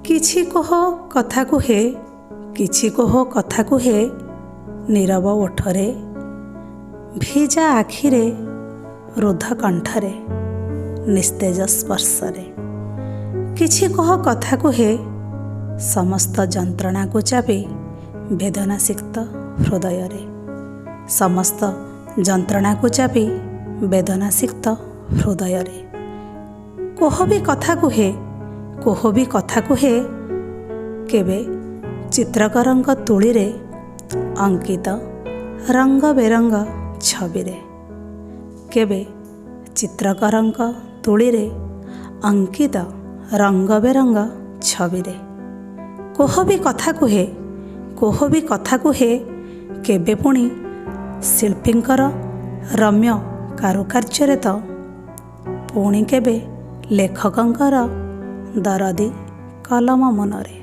କିଛି କୋହ କଥା କୁହେ, କିଛି କୋହ କଥା କୁହେ ନୀରବ ଓଠରେ, ଭିଜା ଆଖିରେ, ରୁଦ୍ଧ କଣ୍ଠରେ, ନିସ୍ତେଜ ସ୍ପର୍ଶରେ। କିଛି କୋହ କଥା କୁହେ ସମସ୍ତ ଯନ୍ତ୍ରଣାକୁ ଚାପି ବେଦନାସିକ୍ତ ହୃଦୟରେ, ସମସ୍ତ ଯନ୍ତ୍ରଣାକୁ ଚାପି ବେଦନାସିକ୍ତ ହୃଦୟରେ। କୋହ ବି କଥା କୁହେ, କୋହ ବି କଥା କୁହେ କେବେ ଚିତ୍ରକରଙ୍କ ତୂଳୀରେ ଅଙ୍କିତ ରଙ୍ଗ ବେରଙ୍ଗ ଛବିରେ, କେବେ ଚିତ୍ରକରଙ୍କ ତୂଳୀରେ ଅଙ୍କିତ ରଙ୍ଗ ବେରଙ୍ଗ ଛବିରେ। କୋହ ବି କଥା କୁହେ, କୋହ ବି କଥା କୁହେ କେବେ ପୁଣି ଶିଳ୍ପୀଙ୍କର ରମ୍ୟ କାରୁକାର୍ଯ୍ୟରେ ତ ପୁଣି କେବେ ଲେଖକଙ୍କର ଦରଦୀ କଲମ ମୁନରେ।